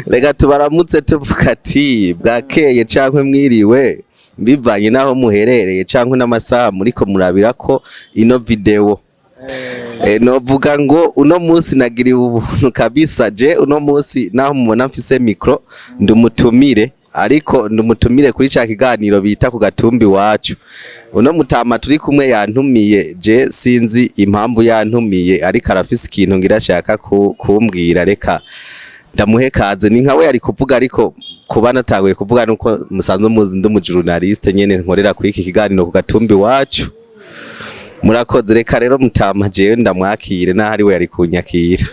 Reka tubaramutse tuvuga ati bwakeye canke mwiriwe, bivanye n'aho muherereye canke n'amasaha muriko murabirako ino video. Novuga ngo uno munsi nagiriwe ubuntu kabisa. Je uno munsi naho mubona mfise micro, ndumutumire, ariko ndumutumire kuri ca kiganiro bita Ku Gatumba Iwacu. Uno mutama turi kumwe yantumiye. Je sinzi impamvu yantumiye, ariko arafise ikintu ngira ashaka kumbwira. Reka ndamuhe kaze, ni nkawe yari kuvuga, ariko kuba natanguye kuvuga nuko musanzwe muzi ndi umujournaliste nyene nkorera kuri iki kiganiro Ku Gatumba Iwacu. Murakoze. Reka rero mutama jewe ndamwakire, naho ari we yari kunyakira.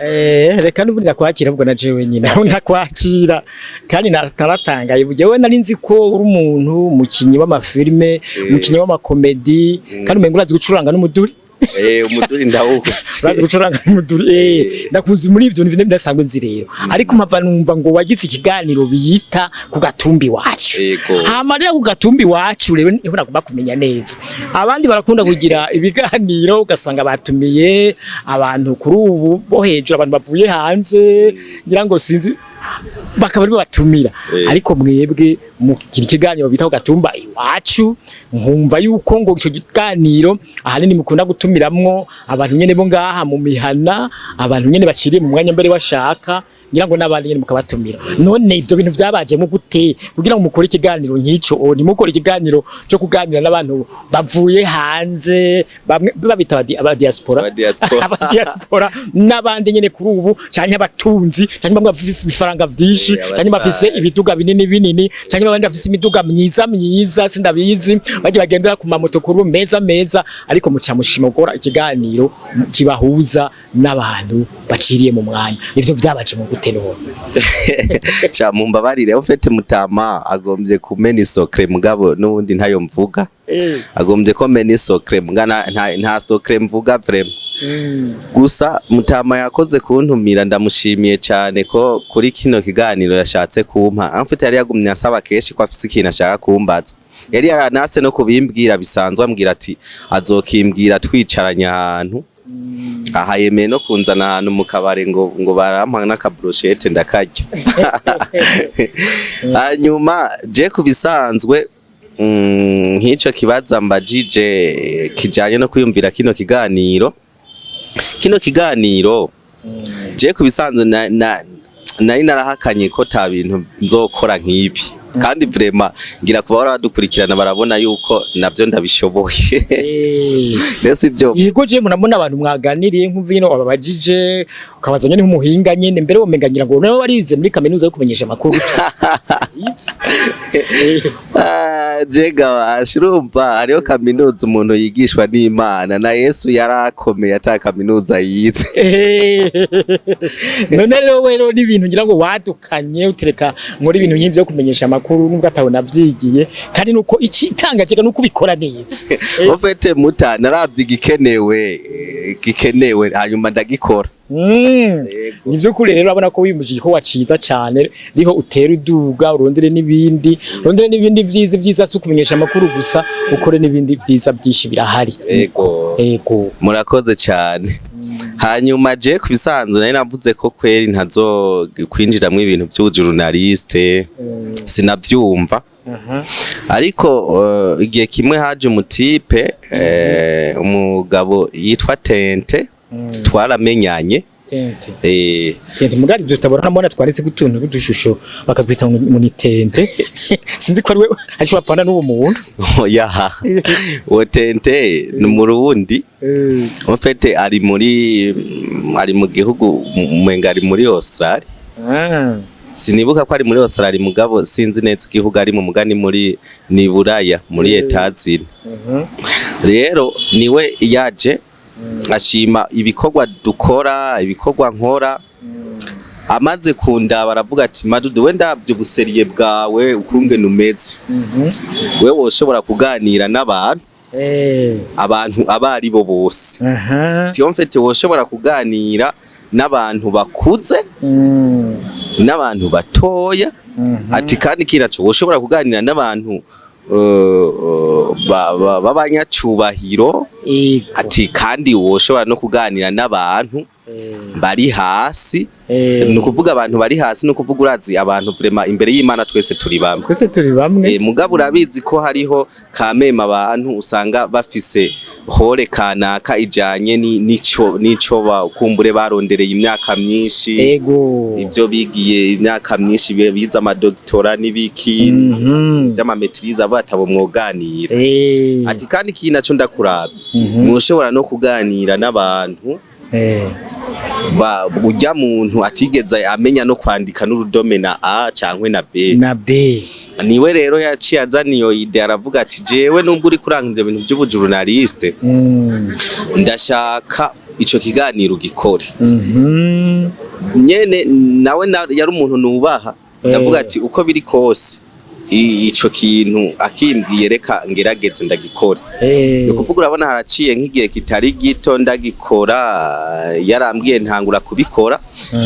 Reka n'ubundi ndakwakira, ubwo na jewe nyine ndakwakira, kandi naratangaye. Jewe nari nzi ko uri umuntu, umukinyi w'amafilme, umukinyi w'amakomedi, kandi umenga urazi gucuranga n'umuduri. Umuduri ndawuzi. Urazi gucuranga n'umuduri, ndakuzi muri ibyo bintu bidasanzwe nzi rero, ariko mpava numva ngo wagize ikiganiro biyita Ku Gatumba Iwacu. Yego. Hama rero Ku Gatumba Iwacu rero niho nagomba kumenya neza. Abandi barakunda kugira ibiganiro, ugasanga batumiye abantu kuri ubu bo hejuru, abantu bavuye hanze, ngira ngo sinzi, bakaba aribo batumira. Ariko mwebwe mugira ikiganiro bita Ku Gatumba Iwacu, nkumva yuko ngo ico kiganiro ahanini mukunda gutumiramwo abantu nyene bo ngaha mu mihana, abantu nyene baciriye mu mwanya mbere bashaka, ngira ngo n'abandi nyene mukabatumira. None ivyo bintu vyabajemo gute kugira ngo mukore ikiganiro nk'ico? O nimukore ikiganiro cyo kuganira n'abantu bavuye hanze, bamwe babita aba diaspora, Aba diaspora. aba diaspora n'abandi nyene kuri ubu, canke abatunzi, canke bamwe bafise ibifaranga vyinshi, canke bafise abastar. ibiduga binini binini, canke abandi bafise imiduga myiza myiza, sindabizi, bagiye bagendera ku mamoto kuri ubu meza meza, ariko muca mushima gukora ikiganiro kibahuza n'abantu baciriye mu mwanya. Ivyo vyabaje mu gute none? Ca mumbabarire, en fait mutama agombye kumena isecret, mugabo n'ubundi ntayo mvuga. Agombye ko mena isecret, muga nta secret mvuga vraiment. Gusa mutama yakoze kuntumira, ndamushimiye cyane ko kuri kino kiganiro yashatse kumpa. En fait yari yagumye asaba kenshi ko afise ikintu ashaka kumbaza, yari yaranase no kubimbwira bisanzwe, ambwira ati azokimbwira twicaranye ahantu. Aha yemeye no kunzana ahantu mu kabare, ngo barampa n'akabrochette ndakarya. Hanyuma je ku bisanzwe, nk'ico kibaza mbajije kijanye no kwiyumvira kino kiganiro, je ku bisanzwe nari narahakanye ko ta bintu nzokora nk'ibi, kandi vraiment ngira kuba baradukurikirana barabona yuko navyo ndabishoboye. Rero sivyo? Yego, je murabona abantu mwaganiriye, nk'umvino wababajije ukabazanya ni nk'umuhinga nyene, mbere womenga ngira ngo nawe warize muri kaminuza yo kumenyesha amakuru. Ah, jega ashirumva hariho kaminuza umuntu yigishwa n'Imana, na Yesu yarakomeye ata kaminuza yize. None rero rero n'ibintu ngira ngo wadukanye utereka muri ibintu nk'ivyo kumenyesha amakuru, nubwo ataho navyigiye, kandi nuko ikitangaje nuko ubikora neza. En fait muta naravye igikenewe, gikenewe, hanyuma ndagikora. Nivyo kuri rero urabona ko wimuje igikorwa ciza cane, riho utera uduga, urondere n'ibindi vyiza vyiza, si ukumenyesha amakuru gusa, ukore n'ibindi vyiza vyinshi birahari. Yego. Ego. Murakoze cyane. Hanyuma je ku bisanzwe nari navuze ko kweri ntazo kwinjiramwo ibintu vy'ubujournaliste, sinavyumva, ariko igihe kimwe haje umutype, umugabo yitwa Tente, twaramenyanye. Tente? Eh. Tente mugari ivyo tutabona, mbona twanditse gutuntu n'udushusho bakatwita ngo ni Tente, sinzi ko ari we ariko bapfana n'uwo muntu. Oya, uwo Tente ni Umurundi. En fait ari mu gihugu, umenga ari muri Australia. Sinibuka ko ari muri Australia, mugabo sinzi neza igihugu ari mu mugani muri ni Buraya, muri Etazini. Rero niwe yaje ashima ibikorwa dukora, ibikorwa nkora. Amaze kundaba aravuga ati: "Madudu, we ndavye ubusérieux bwawe ukungene umeze, we woshobora kuganira n'abantu, abantu abo ari bo bose." Ati: "En fait woshobora kuganira n'abantu bakuze, n'abantu batoya." Ati: "Kandi kiraco woshobora kuganira n'abantu b'abanyacubahiro." Ati: "Kandi woshobora no kuganira n'abantu Bari hasi. Ni ukuvuga abantu bari hasi, ni ukuvuga urazi abantu vraiment imbere y'Imana twese turi bamwe. Twese turi bamwe. Mugabo urabizi ko hariho kamema abantu usanga bafise hore kanaka ijanye nico kumbure barondereye imyaka myinshi, ivyo bigiye imyaka myinshi, bize amadoktora n'ibiki vy'ama maîtrise, abo atabo mwoganira. Ati kandi iki naco ndakurabye, mwoshobora no kuganira n'abantu ba urya muntu atigeze amenya no kwandika n'urudome na A cankwe na B. Na B. Niwe rero yaciye azana iyo idée, aravuga ati: "Jewe nubwo uri kuranga ivyo bintu vy'ubu journaliste, ndashaka ico kiganiro ugikore." Nyene nawe yari umuntu nubaha, ndavuga ati uko biri kose ico kintu akimbwiye, reka ngerageze ndagikore. Ni ukuvuga urabona haraciye nk'igihe kitari gito ndagikora, yarambwiye ntangura kubikora,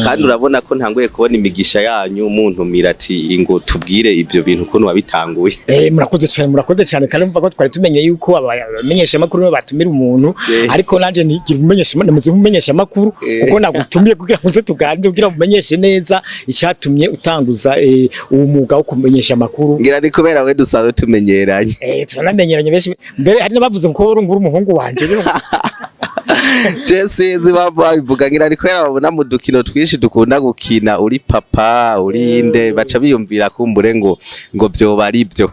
kandi urabona ko ntanguye kubona imigisha yanyu muntumira ati ngo tubwire ibyo bintu ukuntu wabitanguye. Murakoze cyane, murakoze cyane. Kandi mvuga ko twari tumenye yuko abamenyesha makuru batumira umuntu, ariko nanje ntigira umumenyesha, namaze nk'umumenyesha makuru, kuko nagutumiye kugira ngo uze tuganire, kugira ngo umenyeshe neza icyatumye utanguza uwo mwuga wo kumenyesha amakuru. Ngira ni kubera we dusanzwe tumenyeranye. Turanamenyeranye benshi, mbere hari n'abavuze ngo uri umuhungu wanje. Je sinzi impamvu babivuga, ngira ni kubera babona mu dukino twinshi dukunda gukina uri papa, uri inde, baca biyumvira kumbure ngo vyoba ari byo,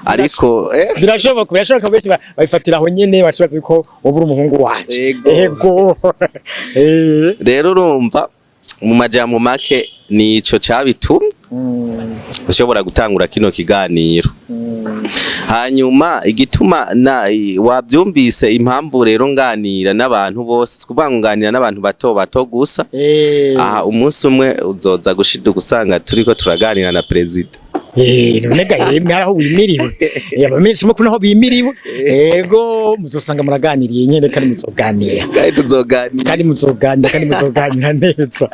ariko Birashoboka, birashoboka. Benshi babifatira aho nyene, baca bazi ko wowe uri umuhungu wanje. Ego. Ego. Rero urumva mu majambo make nico cabitumye ushobora gutangura kino kiganiro. Hanyuma igituma na wabyumvise impamvu rero nganira n'abantu bose, kuvuga ngo nganira n'abantu bato bato gusa. Aha umunsi umwe uzoza gushiduka usanga turiko turaganira na perezida. None ga yemwe aho wimiriwe. Abamenyesha makuru naho bimiriwe. Ego, muzosanga muraganiriye nyene, kandi muzoganira. Kandi tuzoganira. Kandi muzoganira, kandi muzoganira neza.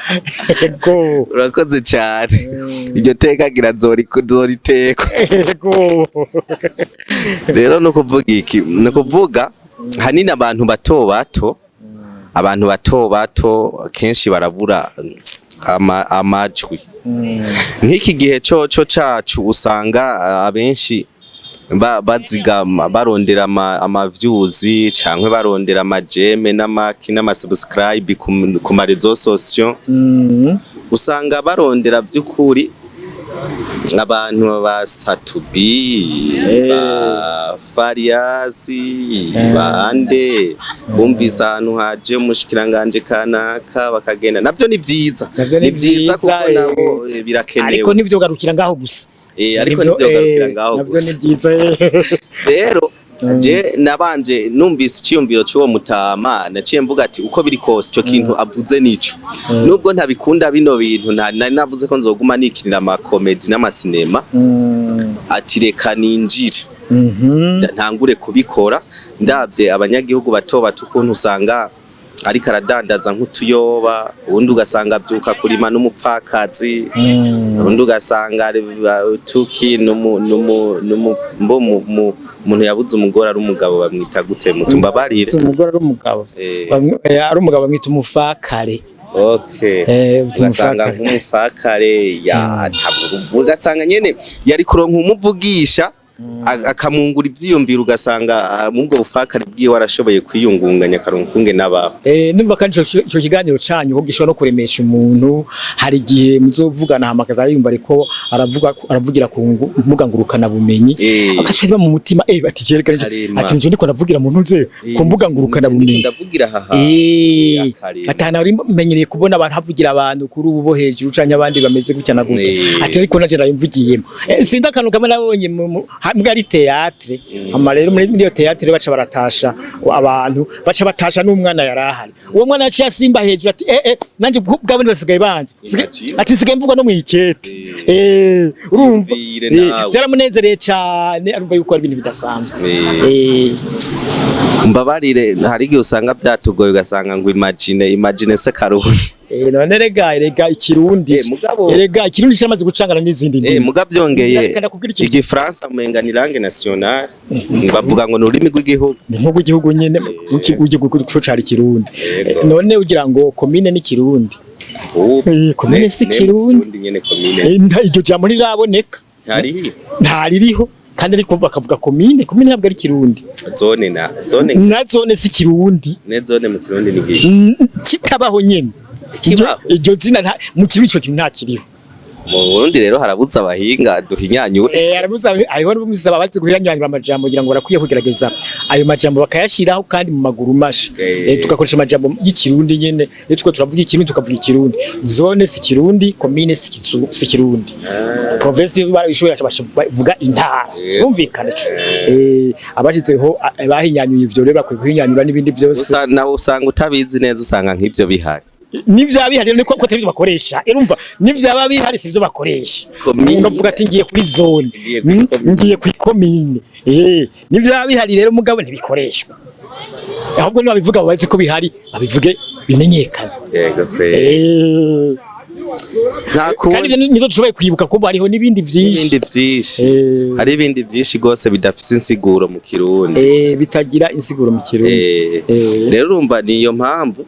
Ego. Urakoze cyane, iryo teka gira nzoritekwa. Ego. Rero no kuvuga iki, ni ukuvuga hanini abantu bato bato, abantu bato bato kenshi barabura amajwi. Nk'iki gihe coco cacu usanga abenshi bazigama barondera ama views canke barondera ama j'aime n'amaki n'ama subscribe ku ma réseaux sociaux. Usanga barondera vy'ukuri abantu ba Satubi, ba Fariyazi, bande bumvise ahantu haje umushikiranganje kanaka bakagenda. Navyo ni vyiza. Navyo ni Ni vyiza kuko vyiza, nabo birakenewe. Ariko ntivyogarukira ngaho gusa. Ariko Nivyo, ntivyogarukira ngaho navyo gusa. Ni vyiza. Rero je nabanje numvise iciyumviro c'uwo mutama, naciye mvuga ati uko biri kose ico kintu avuze nico, nubwo ntabikunda bino bintu, nari navuze ko nzoguma nikinira ama comédie n'amasinema. Ati reka ninjire, ntangure kubikora, ndavye abanyagihugu bato bato ukuntu usanga ariko aradandaza nk'utuyoba, ubundi ugasanga avyuka kurima n'umupfakazi, ubundi ugasanga ari tuki numu mbo umuntu yabuze umugore ari umugabo, bamwita gute? Mutumbabarire. Si umugore ari umugabo. Ari umugabo bamwita umufakare. Okay. Bita Ugasanga umufakare. nk'umufakare ya ntabwo, ugasanga nyene yari kuronka umuvugisha akamwungura ivyiyumviro, ugasanga mubwo bufakare bwiwe arashoboye kwiyungunganya akaronka ukunge n'abaho. Numva kandi ico kiganiro canyu ko gishobora no kuremesha umuntu. Hari igihe muzovugana hamakaza yumva ariko aravuga, aravugira ku mbuga ngurukana bumenyi, agaca mu mutima ati jerekana Arema. ati nje ndiko ndavugira mu ntuze ku mbuga ngurukana bumenyi. Ndavugira aha. Akarema. Atana uri menyereye kubona abantu havugira abantu kuri ubu bo hejuru canke abandi bameze gutya na gutya. Ati ariko nanje nayimvugiyemo. Sinda akantu kamwe nabonye mbwa ari théâtre. Ama rero muri iyo théâtre baca baratasha abantu, baca batasha n'umwana yari ahari. Uwo mwana yaciye asimba hejuru ati nanje bwabandi basigaye banzi. Imagine. Ati nsigaye mvugwa no mwikete. Urumva Yumvire nawe. Byaramunezereye cane, arumva yuko ari ibintu bidasanzwe. Mbabarire, hari igihe usanga byatugoye, ugasanga ngo imagine, imagine se karundi. None rega ikirundi, Mugabo erega ikirundi cyamaze gucangana n'izindi ndimi. Muga byongeye, Reka ndakubwira ikintu. Igifaransa umenga ni langue nationale, bavuga ngo ni ururimi rw'igihugu. Ni nk'urw'igihugu nyene, igihugu co cari ikirundi. Yego. None ugira ngo komine ni kirundi? Ubu Komine si ne mu Kirundi. Kirundi nyene komine. Iryo jambo ntiraboneka. Ntarihiyo. Ntaririho kandi, ariko bakavuga komine. Komine ntabwo ari kirundi. Zone na zone. Na zone si kirundi. Ne zone mu Kirundi ni gihe? Kitabaho nyene. Kibaho. Iryo zina mu Kirundi ico kintu ntakiriho. Mu Burundi rero harabuze abahinga duhinyanyure. Arabuza, hariho n'ubumuza bazi guhinyanyura amajambo, kugira ngo barakwiye kugerageza ayo majambo bakayashiraho kandi mu maguru masha. Tugakoresha amajambo y'ikirundi nyene. Iyo turiko turavuga ikirundi, tukavuga ikirundi. Zone si kirundi, komine si kirundi, province barabishobora, bavuga intara. Twumvikane ico. Abashizeho bahinyanyuye ivyo rero bakwiye guhinyanyura n'ibindi vyose. Usa nawe usanga utabizi neza, usanga nk'ivyo bihari. N'ivyaba bihari niko ko atari ivyo bakoresha. Urumva, n'ivyaba bihari si ivyo bakoresha. Komine. Umuntu avuga ati ngiye kuri zone. Ngiye kuri komine. Ngiye kuri komine. N'ivyaba bihari rero mugabo ntibikoreshwa. Ahubwo nibabivuga bazi ko bihari, babivuge bimenyekane. Yego kwe. Nta Kandi kundi. ivyo nivyo dushoboye kwibuka, ko hariho n'ibindi vyinshi. Ibindi vyinshi. Hari ibindi vyinshi gose bidafise insiguro mu Kirundi. Bitagira insiguro mu Kirundi. Rero urumva niyo mpamvu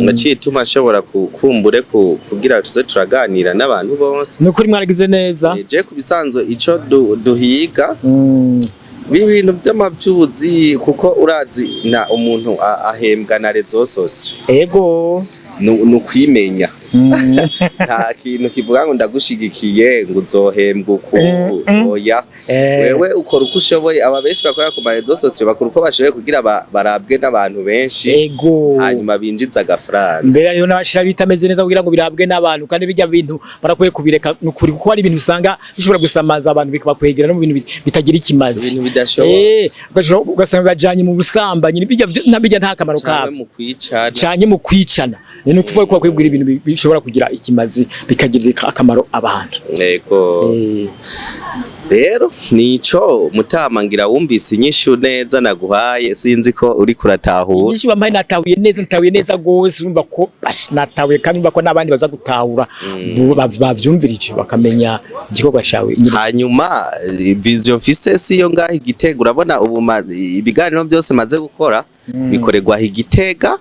naciye ituma nshobora kukumbure kugira tuze turaganira n'abantu bose. Nukuri mwaragize neza. Je ku bisanzwe ico duhiga ibintu vy'amavyuzi, kuko urazi na umuntu ahembwa na réseaux sociaux. Ni ukwimenya. Nta kintu kivuga ngo ndagushigikiye ngo uzohembwa uku. Oya. Wewe ukora uko ushoboye. Aba benshi bakorera ku ma réseaux sociaux bakora uko bashoboye kugira barabwe n'abantu benshi, hanyuma binjiza agafaranga. Mbere hariho n'abashira bitameze neza kugira ngo birabwe n'abantu, kandi bijya bintu barakwiye kubireka nukuri, kuko hari ibintu usanga bishobora gusamaza abantu, bikabakwegera no mu bintu bitagira ikimazi. Ibintu bidashoboka. Ugasanga bajanye mu busambanyi, bijya nta kamaro canke kabo. Mu kwicana. Canke mu kwicana. Ni ukuvuga ko bakwiye kugira ibintu bishobora kugira ikimazi, bikagirira akamaro abantu. Yego. Rero nico mutama, ngira wumvise inyishu neza naguhaye, sinzi ko uri kuratahura. Inyishu wampaye natahuye neza, natahuye neza gose. Urumva ko natahuye, kandi urumva ko n'abandi baza gutahura, bavyumvirije bakamenya igikorwa cawe nyine. Hanyuma vision mfise siyo ngaho igitega. Urabona ubu ibiganiro byose maze gukora bikorerwa aho igitega,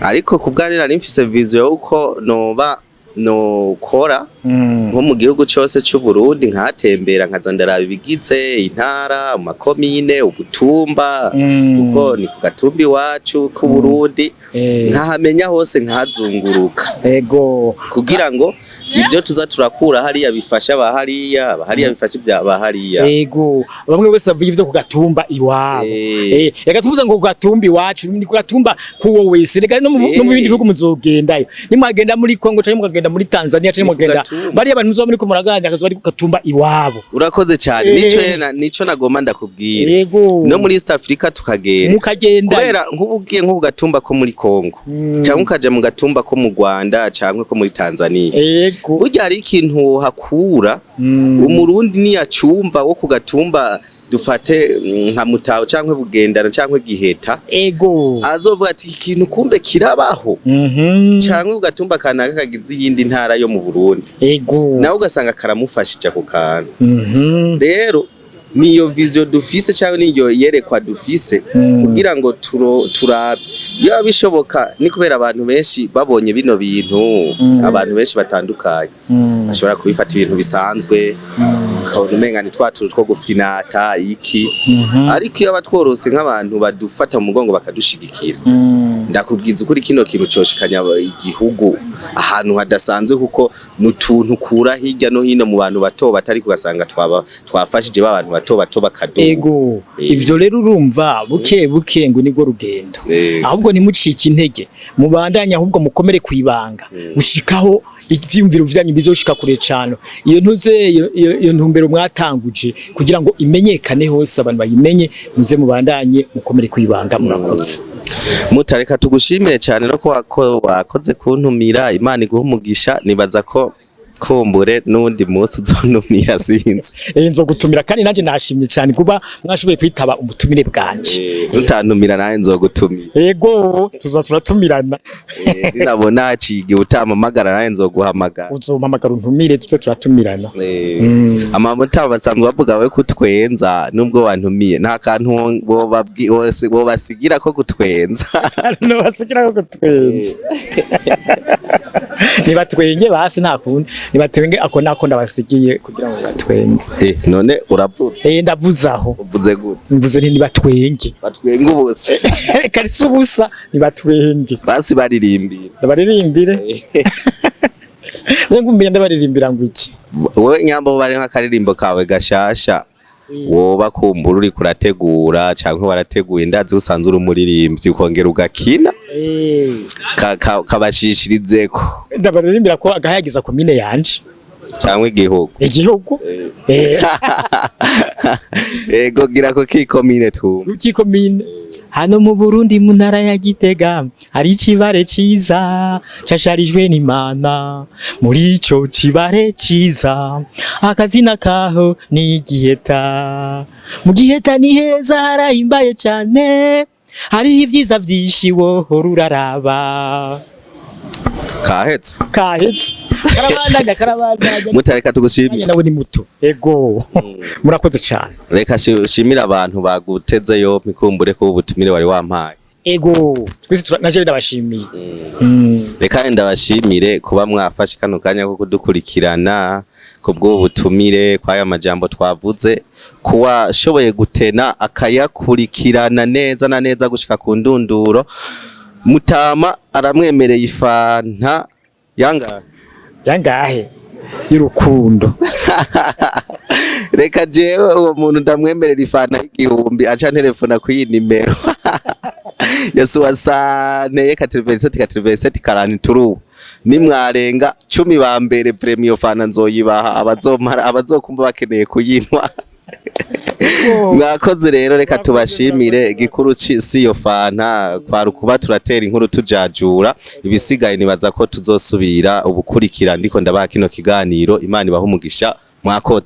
ariko ku bwanjye nari mfise vision yuko noba nokora nko mu gihugu cose c'u Burundi, nkahatembera, nkaza ndaraba ibigize intara, amakomine, ubutumba, kuko ni ku gatumba iwacu k'u Burundi, nkahamenya hose, nkahazunguruka, kugira ngo ibyo tuza turakura hariya bifasha abahariya, abahariya bifasha ibya abahariya. Ego, bamwe bose bavuga ivyo ku gatumba iwabo. Reka tuvuze ngo ku gatumba iwacu ni ku gatumba kuwo wese. Reka no mu bindi bihugu muzogendayo. Nimwagenda muri Congo canke mukagenda muri Tanzania canke Ni ku mukagenda gatumba. bariya bantu muzoba muriko muraganira kazoba ari ku gatumba iwabo. Urakoze cyane. Nico nagomba ndakubwira. No muri East Africa tukagenda. Mukagenda. Kubera nk'ubu ugiye nko ku gatumba ko muri Congo, cyangwa ukaja mu gatumba ko mu Rwanda cyangwa ko muri Tanzania, burya hari ikintu wohakura. Umurundi niyacumva wo ku gatumba, dufate nka Mutaho cyangwa Bugendana cyangwa Giheta, azovuga ati iki kintu kumbe kirabaho, cyangwa ku gatumba kanaka kagize iyindi ntara yo mu Burundi, nawe ugasanga karamufashije ako kantu. Rero niyo vision dufise cyangwa niyo yerekwa dufise, kugira ngo turabe iyo bishoboka. Ni kubera abantu benshi babonye bino bintu, abantu benshi batandukanye bashobora kubifata ibintu bisanzwe, bakabona umenga ni twa tuntu two gufyinata iki, ariko iyo batworose nk'abantu badufata mu mugongo bakadushigikira, ndakubwiza ukuri, kino kintu coshikanya igihugu ahantu hadasanzwe, kuko nutuntu kura hirya no hino mu bantu bato batari kugasanga twaba twafashije ba bantu bato bato bakaduga. Ivyo rero urumva buke buke ngo nirwo rugendo. Ahubwo ntimucike intege, mubandanye, ahubwo mukomere kwibanga gushikaho ivyiyumviro vyanyu bizoshika kure cane. Iyo ntuze iyo ntumbero mwatanguje kugira ngo imenyekane hose, abantu bayimenye, muze mubandanye mukomere kwibanga. Murakoze. Mutareka tugushimire cyane no ko wakoze kuntumira. Imana iguha umugisha. Nibaza ko Kumbure n'uwundi munsi uzontumira, sinzi. Nzogutumira, kandi nanje nashimye cyane kuba mwashoboye kwitaba umutumire bwanje. Utantumira nawe nzogutumira. Ego, tuza turatumirana. Ninabona haciye igihe utampamagara, nawe nzoguhamagara. Uzompamagara untumire, tuze turatumirana. Amamuta basanzwe bavuga we kutwenza, nubwo wantumiye nta kantu wobasigira ko kutwenza. No basigira ko kutwenza, nibatwenge basi, nta kundi, nibatwenge. Ako nako ndabasigiye kugira ngo batwenge. None uravutse? Ndavuze aho. Uvuze gute? Mvuze nti nibatwenge. Batwenga ubuse? Karisa ubusa, nibatwenge. Basi baririmbira. Ndabaririmbire? Nenga ndabaririmbira ngo iki? Wowe nyambo, bari nk'akaririmbo kawe gashasha woba kumbura uri kurategura canke warateguye, ndazi usanzwe uri umuririmbyi ukongera ugakina, kabashishirizeko. Ndabaririmbira ko agahayagiza komine yanje. Canke igihugu. Igihugu. Ego, gira ko kikomine twumve. Kikomine hano mu Burundi, mu ntara ya Gitega, hari ikibare ciza casharijwe n'Imana. Muri ico kibare ciza, akazina kaho ni Giheta. Mu Giheta ni heza, harahimbaye cane, hariho ivyiza vyinshi wohora uraraba. Kahetse? Kahetse, karabandanya, karabandanya. Mutareka tugushimire. Nawe ni muto. Ego, murakoze cane. Reka shimire abantu baguteze yompi, kumbure ko ubutumire wari wampaye. Ego, twese naje ndabashimiye. Reka ndabashimire kuba mwafashe kano kanya ko kudukurikirana kubwo butumire, kwaya majambo twavuze, kuwa shoboye gutena akayakurikirana neza na neza gushika ku ndunduro. Mutama aramwemereye ifanta yanga. Yangahe y'urukundo. Reka jewe uwo muntu ndamwemerera ifanta y'igihumbi, aca telefona kuyi nimero ya soixante 87 87 43. Nimwarenga 10 ba mbere, vraiment iyo fanta nzoyibaha abazomara abazokumva bakeneye kuyinywa. Mwakoze rero, reka tubashimire. Igikuru si iyo fanta, kwari ukuba turatera inkuru tujajura. Ibisigaye nibaza ko tuzosubira ubukurikira. Ndiko ndabaha kino kiganiro, Imana ibaha umugisha, mwakoze.